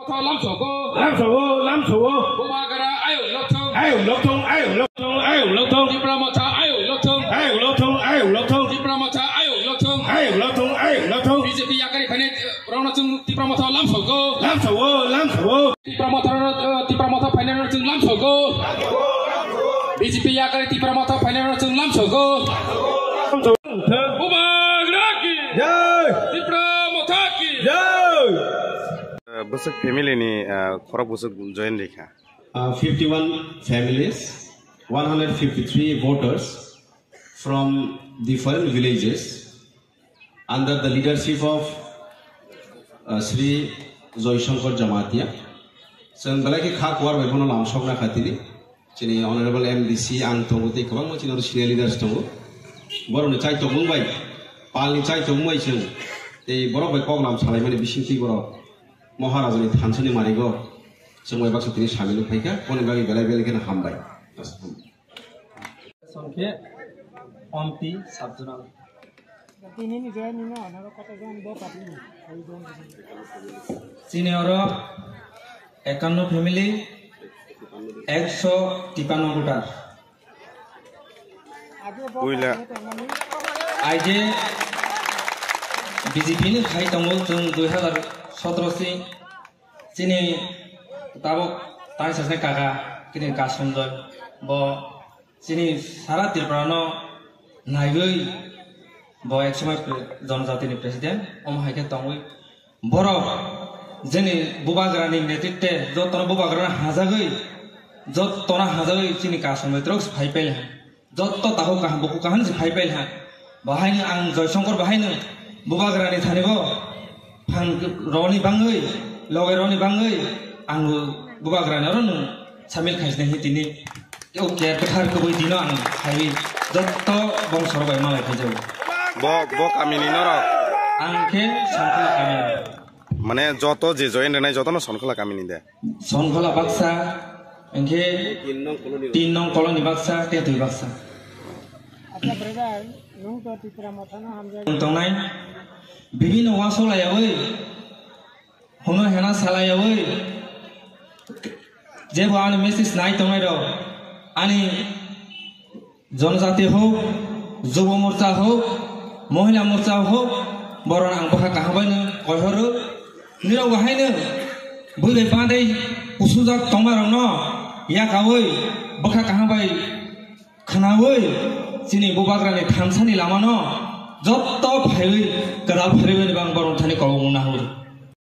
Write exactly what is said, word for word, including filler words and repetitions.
Motha lamsogo. Lamsogo, lamsogo. Bubagra ayuk lokthung. Ayuk lokthung, ayuk lokthung, ayuk lokthung. Tipra Motha ayuk lokthung. Ayuk lokthung, ayuk lokthung. Tipra Motha ayuk lokthung. Ayuk lokthung, ayuk lokthung. B J P yakarwi phainai rokno chwng Tipra Motha lamsogo. Lamsogo, lamsogo. Tipra Motha, eh, Tipra Motha phainai rokno chwng lamsogo. B J P yakarwi Tipra Motha phainai rokno chwng lamsogo. Bubagra ki. Jai. Tipra Motha ki. Jai. Bwswk family ni, ah, khorok bwswk join rikha? Uh, fifty-one families, one hundred fifty-three voters from different villages under the leadership of, uh, Shri Joy Shankar Jamatia. Chwng belai khe kha kuar bai bono lamsokna khatini. Chini honorable M D C ang tongo tei kwbangma chini oro senior leaders tongo. Borokni chai tongmung bai, palni chai tongmung bai chwng tei borok bai koklam salaimani bisingtwi borok Maharajani thansani marigo chwng bai baksa tini samil wng phaikha, boni bagwi belai belai kheno hambai. Songkhe Omti Sabjonal. Tini ni je nini honoro koto jon bo party ni? Chini oro ekanno family, ekso tipanno voter. Puila. Aije B J P ni khai tongo chwng dui hazar sotro si chini tabuk tang sasne kaka kini Kasum Joy bo chini sara Tripura no naiwi bo ek somoi pre-, jonojati ni president omo hai khe tongwi borok jeni bubagra ni netritwe jotono bubagra no hajagwi jotono hajagwi chini Kasum Joy rok phai pele. Jotto takhuk kaham, bukhuk kaham se phai pailha. Bahaino ang Joy Shankar bahaino bubagrani thani bo phan roni bangwi, loge roni bangwi ang bubagrani oro nwng samil khaisne hi tini. O ke bwthar kubui dino ang phaiwi jotto bongso rok bai malai phaijago. Bo, bo kamini norok? Ang khe Sonkhola kamini. Mane joto je join rwnai jotono Sonkhola kamini de? Sonkhola baksa, hingke tin nong koloni baksa, tei twi baksa. Acha brother, nwng to Tipra Mothano hamjak. Tongnai, bibino waso layawi, hono hena salayawi, jebo ani message nai tongnai rok, ani Jonojati hok, Jubo Morcha hok, Mohila Morcha hok, borok ang bwkha kaham bai no koihoro. Nirok bo haino bui bai bandai kusujak tongma rok no yakawi bwkha kaham bai khwnawi chini bubagrani thansani lama no jotto phaiwi kwtal phaiwi bang borok thani kolok wngna hor.